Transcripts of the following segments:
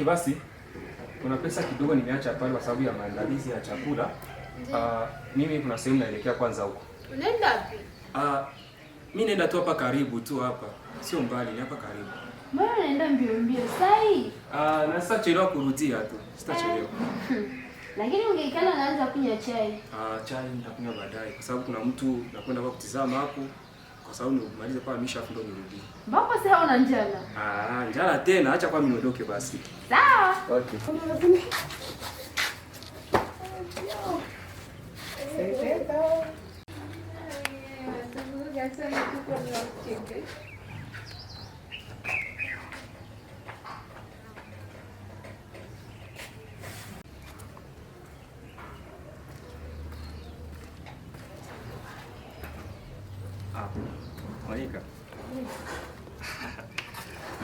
Okay, basi kuna pesa kidogo nimeacha pale kwa sababu ya maandalizi ya chakula. Mimi kuna sehemu naelekea kwanza huko. Unaenda wapi? Mimi naenda tu hapa karibu tu hapa. Sio mbali, ni hapa karibu. Mbona unaenda mbio mbio sai? Na sitachelewa kurudia tu. Sitachelewa. Lakini ungeikana naanza kunywa chai. Chai nitakunywa baadaye kwa sababu kuna mtu nakwenda kwa kutizama hapo. Kwa sababu nimalize kwa misha afu ndo nirudi. Mbona sasa una njala? Njala tena, acha kwa mimi niondoke basi. Sawa. Okay. Monica.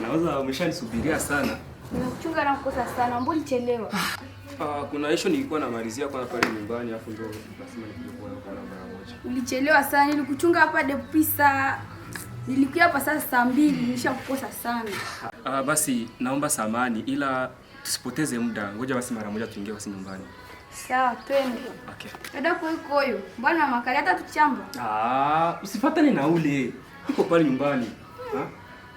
Naweza umeshanisubiria sana. Nimekuchunga na kukosa sana. Mbona ulichelewa? Kuna issue nilikuwa namalizia kwanza pale nyumbani afu ndio nikasema nikuje kuona kwa mara moja. Ulichelewa sana. Nilikuchunga hapa depusa. Nilikuja hapa sasa saa 2, nilishakukosa sana. Basi naomba samani ila tusipoteze muda. Ngoja basi mara moja tuingie basi nyumbani. Sawa, twende. Okay. Dada kwa iko. Mbona makali hata tuchamba? Usifuatane na ule. Iko pale nyumbani. Ha?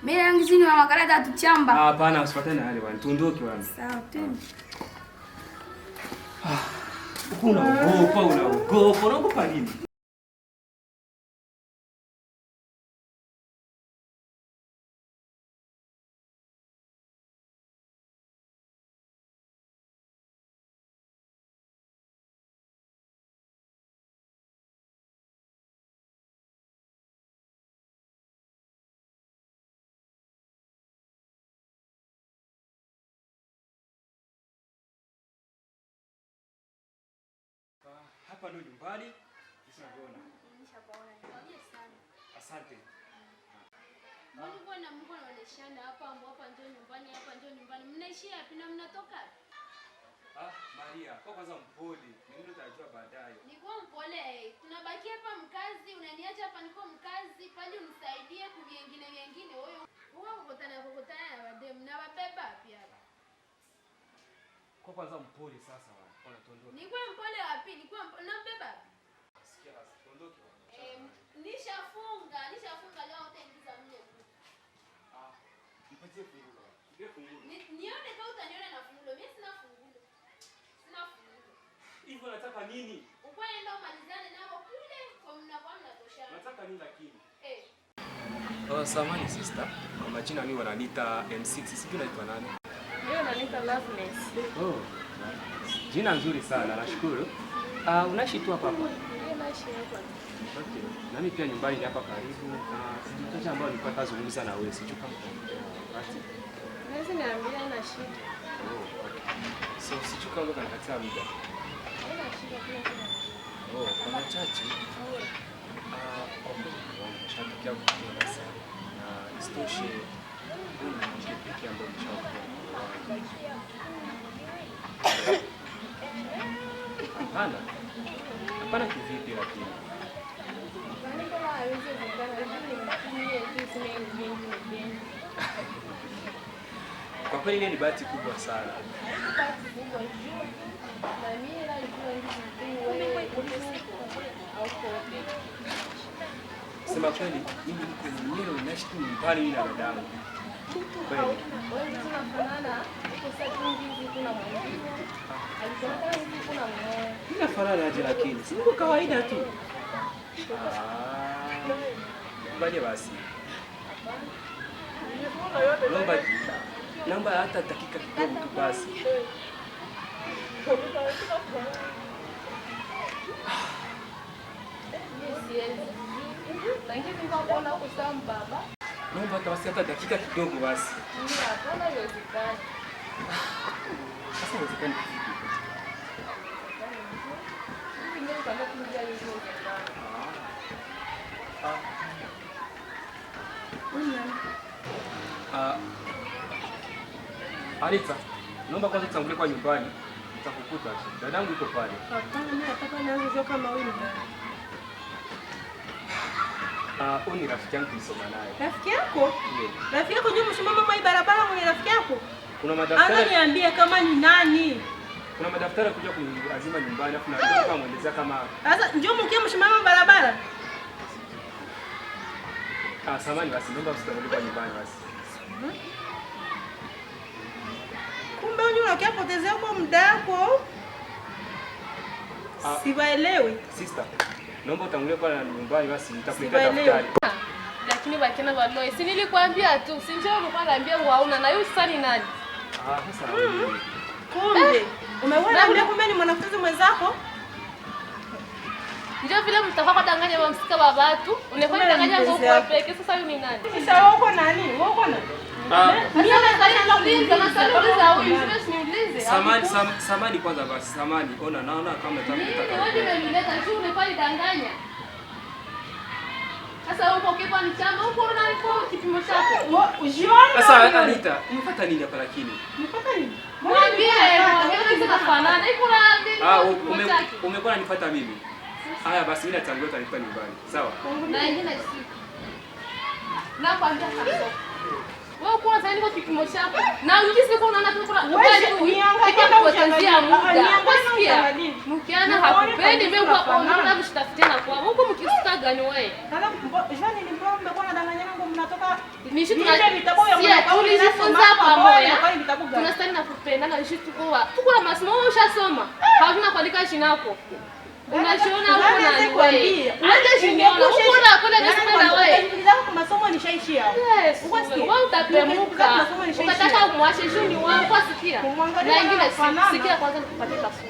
Mimi yangu sini wa makali hata tuchamba. Hapana, usifuatane na yale bwana. Tuondoke bwana. Sawa, twende. Unaogopa, unaogopa, unaogopa nini? Hapa ndio nyumbani. Nishaona. Asante. Mbona na Mungu anaoneshana hapa hapa ndio nyumbani, hapa ndio nyumbani. Mnaishi wapi na mnatoka? Maria, kwa kwanza mpole. Mimi ndo nitajua baadaye. Nikuwa mpole. Tunabaki hapa mkazi, unaniacha hapa niko mkazi, pale unisaidie ku vingine vingine. Wewe wewe ukutana na wademu na wabeba wapi hapa? Kwa kwanza mpole sasa bwana. Ona tuondoke. Nikuwa mpole wapi? Nikuwa mpole nambeba wapi? Sikia basi, tuondoke bwana. Nishafunga leo utaingiza mle mtu. Nipatie funguo. Nipe funguo. Nione kama utaniona na funguo. Mimi sina funguo. Sina funguo. Hivyo nataka nini? Uko nenda umalizane nao kule kwa mnakuwa mnatoshana. Nataka nini lakini? Samani sister. Kwa majina mimi wananiita M6. Sijui unaitwa nani? Mimi wananiita Loveness. Oh. Jina nzuri sana, nashukuru. Unaishi tu hapa hapa? Ndio naishi hapa. Okay. Nami pia nyumbani ni hapa karibu. Sijui kitu ambacho nilikuwa nazungumza na wewe, sijui kama wakati. Naweza niambia na shida. Oh, okay. So sijui kama unanikatia muda. Haina shida pia. Oh, kwa machache. Kwa kweli nishatokea kuona sana. Na isitoshe huyu ni mwanamke pekee ambaye nishakuwa. Hapana. Hapana kivipi lakini? Kwa kweli ile ni bahati kubwa sana. Sema kweli, mimi niko mwenyewe naishi tu nyumbani mimi na dadangu. Kweli. Ninafanana aje lakini? Si niko kawaida tu. Ngoja basi. Naomba hata dakika kidogo tu basi. Naomba hata basi hata dakika kidogo basi. Sasa haiwezekani kivipi? Anita, naomba kwanza tutangulie kwa nyumbani. Nitakukuta. Dadangu yuko pale. Hapana, mimi nataka nianze sio kama wewe ni nani. Huyu ni rafiki yangu tulisoma naye. Rafiki yako? Ndiyo. Rafiki yako ndio msimama mwa barabara mwenye rafiki yako? Kuna madaftari. Anza niambie kama ni nani? Kuna madaftari kuja kuazima nyumbani afu na kama muelezea kama sasa njoo mkie mshimama barabara. Ah, samani basi naomba usitangulie nyumbani basi. Kumbe wewe unakipotezea kwa muda wako. Siwaelewi. Sister, naomba utangulie kwa nyumbani basi nitakuletea daftari. Lakini bakina baloi, si nilikwambia tu, si njoo ulikuwa unaniambia hauna na yule sasa ni nani? Ah, sasa. Kumbe umeona yule kumbe ni mwanafunzi mwenzako? Njoo vile mtakuwa kudanganya wa msika wa watu, unakuwa danganya ngo kwa peke, sasa yule ni nani? Sasa wewe uko nani? Wewe uko nani? Mimi nataka nauliza huyu, sio niulize. Samani samani kwanza basi, samani. Ona naona kama nataka. Wewe ndio umeleta tu unakuwa danganya. Sasa huko kipo ni chama huko unaliko kipimo chako. Ujiona. Sasa Anita, umefuata nini hapa lakini? Nifuata nini? Mwambie, mwambie tunafanana. Iko na Ah, umekuwa unanifuata mimi. Haya basi mimi natangulia utanifuata nyumbani. Sawa? Na ingine siku. Na kwambia sasa. Wewe uko unasema niko kipimo chako. Na ukisi uko unaona tu kuna niangalie na kupotezea muda. Unasikia? Mkiana hakupendi mimi kwa unaona mshitafutie na kwa huko mkisuka gani wewe? Sasa jana niliambiwa mmekuwa mnadanganyana ngo mnatoka Mishi tuna tulijifunza pamoja. Tunastahili na kupendana mishi tuko tuko na masomo wewe ushasoma. Hakuna kuandika jina lako. Unajiona huko na wewe. Hata jiniona huko na kule nisema na wewe. Kwa masomo nishaishia. Wewe utapemuka. Ukataka umwache juu ni wako sikia. Na ingine sikia kwanza nikupatie kasoko.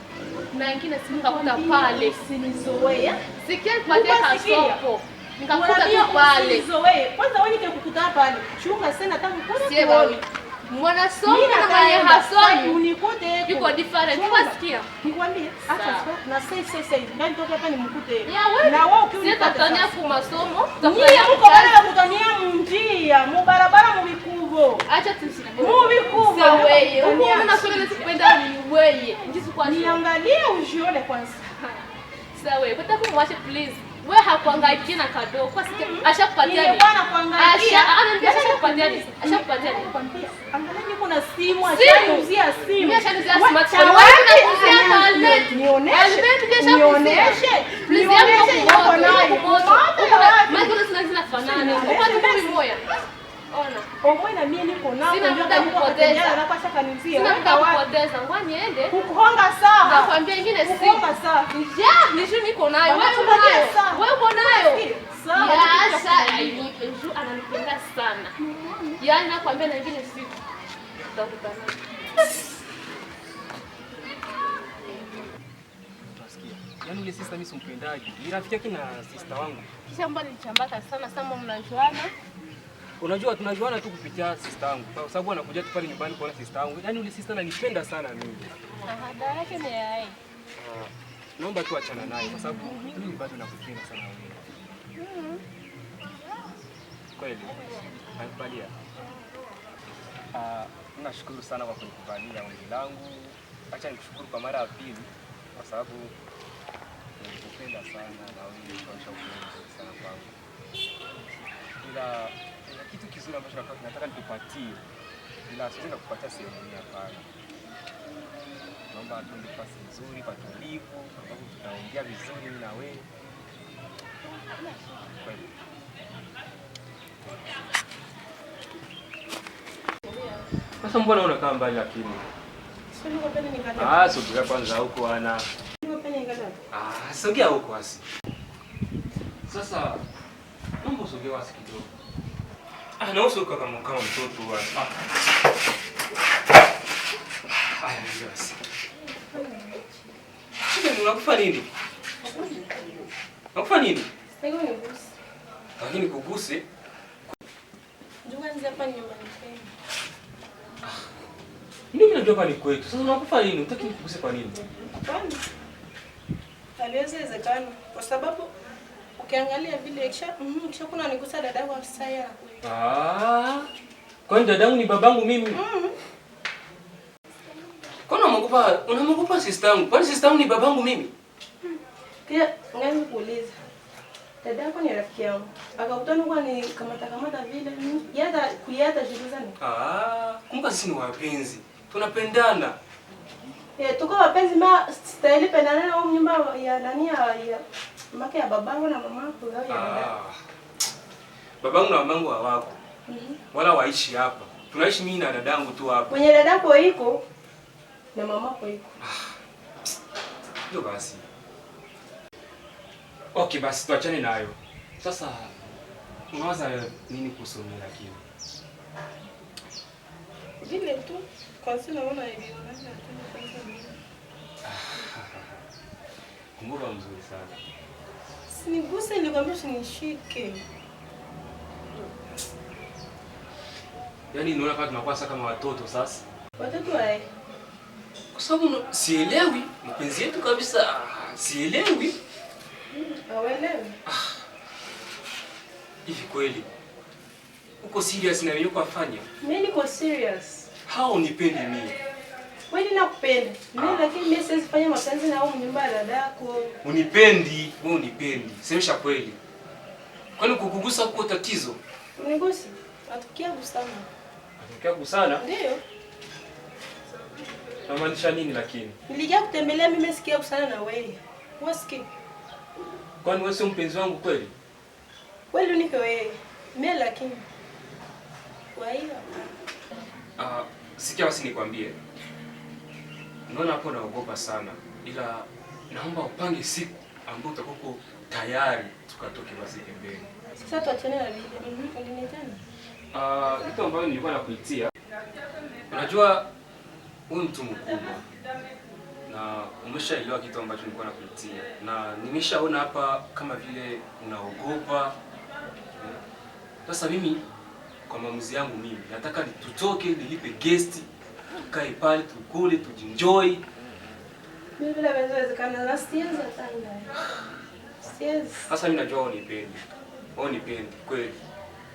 Na ingine simu nikakuta pale. Usinizoee. Sikia nikupatie kasoko. Nikakuta tu pale. Usinizoee. Kwanza wewe nikikukuta pale. Chunga sana tangu kwanza kuone. Mwanasomo na mwenye hasomi unikute yuko different. Unasikia? Nikwambie acha na say say say ndani toka hapa nimkute. Na wewe ukiunipata tutania kwa masomo, tutania mko wala mutania munjia, mubarabara mubikubo. Acha tusina. Mubikubo. Sawa wewe. Unaona kule nisikupenda ni wewe. Njisu kwa niangalie ujione kwanza. Sawa wewe. Nataka kumwache please. Wewe hakuangaikia na kadogo. Kwa sikia ashakupatia nini? Nilikuwa nakuangalia. Ashakupatia nini? Ashakupatia nini? Nakwambia. Angalia niko na simu, ashaniuzia simu. Mimi ashaniuzia smartphone. Wewe unakuuzia tablet. Nionyeshe. Nionyeshe. Please yangu niko nayo. Maana kuna zinafanana. Uko tu moya. Ona. Omwe na mimi niko nao. Sina muda kupoteza. Na kwa shaka niuzie. Sina muda kupoteza. Ngoja niende. Kukuhonga sawa. Nakwambia ingine si. Kukuhonga sawa. Ya, ni juu niko nayo. Wewe uko nayo. Wewe uko nayo. Sawa. Ya, sasa ainipe juu ananipenda sana. Yaani nakwambia na ingine siku. Tutakutana. Utasikia. Yaani yule sister mimi simpendaji. Ni rafiki yake na sister wangu. Kisha mbona nilichambaka sana sana mnajuana? Unajua tunajuana tu kupitia sister wangu. Kwa sababu anakuja tu pale nyumbani kuona sister wangu. Yaani yule sister ananipenda sana mimi. Ahada yake ni yai. Naomba tu achana naye kwa sababu mimi bado nakupenda sana wewe. Kweli. Nakubalia. Nashukuru sana kwa kunikubalia ombi langu. Acha nikushukuru kwa mara ya pili kwa sababu nilikupenda sana na wewe ulionyesha upendo sana kwangu. Ila kitu kizuri ambacho nataka nikupatie, ila siwezi kukupatia sehemu hii hapana. Naomba tuende nafasi nzuri patulivu ambapo tutaongea vizuri mimi na wewe. Kweli. Sasa mbona unakaa mbali lakini? Sio niko pende nikata. Ah, sogea kwanza huko ana. Niko pende nikata. Ah, sogea huko asi. Sasa naomba usogee wasi kidogo. Ah, na uso kama mtoto wa. Ah. Haya, ndio basi. Shida unakufa nini? Unakufa nini? Sitaki uniguse. Lakini kuguse? Njoo nje hapa nyumbani kwenu. Mimi najua hapa ni kwetu. Sasa unakufa nini? Unataka nikuguse kwa nini? Hapana. Haliwezekana kwa sababu ukiangalia vile kisha kuna nigusa dadangu afisa yeye anakuita. Ah. Kwani dadangu ni babangu mimi? Kwani unamwogopa sister yangu? Kwani sister yangu ni babangu mimi? Pia ngani kuuliza. Dada yako ni rafiki yangu. Akakutana kwa ni kamata kamata vile yata kuyata jiuliza ni. Ah, kumbuka sisi ni wapenzi. Tunapendana. Eh, tuko wapenzi ma stahili pendana na huyu nyumba ya nani ya make ya babangu na mamangu au ya dada. Babangu na mamangu hawako. Wala waishi hapa. Tunaishi mimi na dadangu tu hapa. Kwenye dadako iko na mamako iko. Ndio basi. Okay, basi tuachane nayo. Sasa unawaza nini kuhusu mimi lakini? Vile tu kwa sababu naona hivi unaona tu kwanza mimi. Kumbuka mzuri sana. Siniguse, nilikwambia usinishike. Yaani naona kama tunakuwa sasa kama watoto sasa. Watoto wae. Kwa sababu sielewi mpenzi yetu kabisa, sielewi. Hauelewi? Hivi kweli uko serious na mimi kufanya? Mimi niko serious. Hao unipendi mimi. Wewe ninakupenda. Mimi lakini mimi siwezi fanya mapenzi na wewe mnyumba ya dadako. Unipendi, wewe unipendi. Semesha kweli. Kwani kukugusa huko tatizo? Unigusi? Atukia gusana. Atukia gusana? Ndio. Namaanisha nini lakini? Nilikia kutembelea mimi sikia gusana na wewe. Wewe sikia. Kwani wewe sio mpenzi wangu kweli? Kweli unike wewe. Mimi lakini. Kwa hiyo Sikia basi nikwambie. Naona hapo naogopa sana. Ila naomba upange siku ambayo utakuwa tayari tukatoke basi pembeni. Sasa tuachane na vile. Uliniita nini? Kitu ambayo nilikuwa nakuitia. Unajua wewe mtu mkubwa. Na umeshaelewa kitu ambacho nilikuwa nakuitia. Na nimeshaona hapa kama vile unaogopa. Sasa mimi kwa maamuzi yangu mimi nataka tutoke nilipe guest, tukae pale tukule, tujinjoy. Mimi bila inawezekana na siwezi hata. Siwezi. Sasa mimi najua unipendi. Wewe unipendi kweli.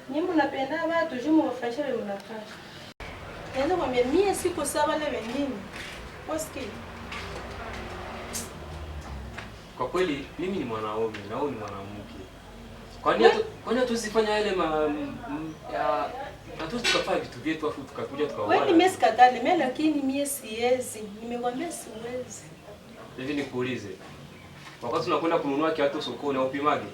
Nyinyi mnapenda watu, jumu wafanyisha wewe mnataka. Naweza kwambia mimi siko sawa wale wengine. Wasikie. Kwa kweli mimi ni mwanaume na wewe ni mwanamke. Kwani hatuwezi fanya yale hatuwezi tukafanya vitu vyetu afu tukakuja tukaoana. Wewe mimi sikatali, mimi lakini mimi siwezi. Nimekwambia siwezi. Hivi nikuulize. Wakati tunakwenda kununua kiatu sokoni au upimage?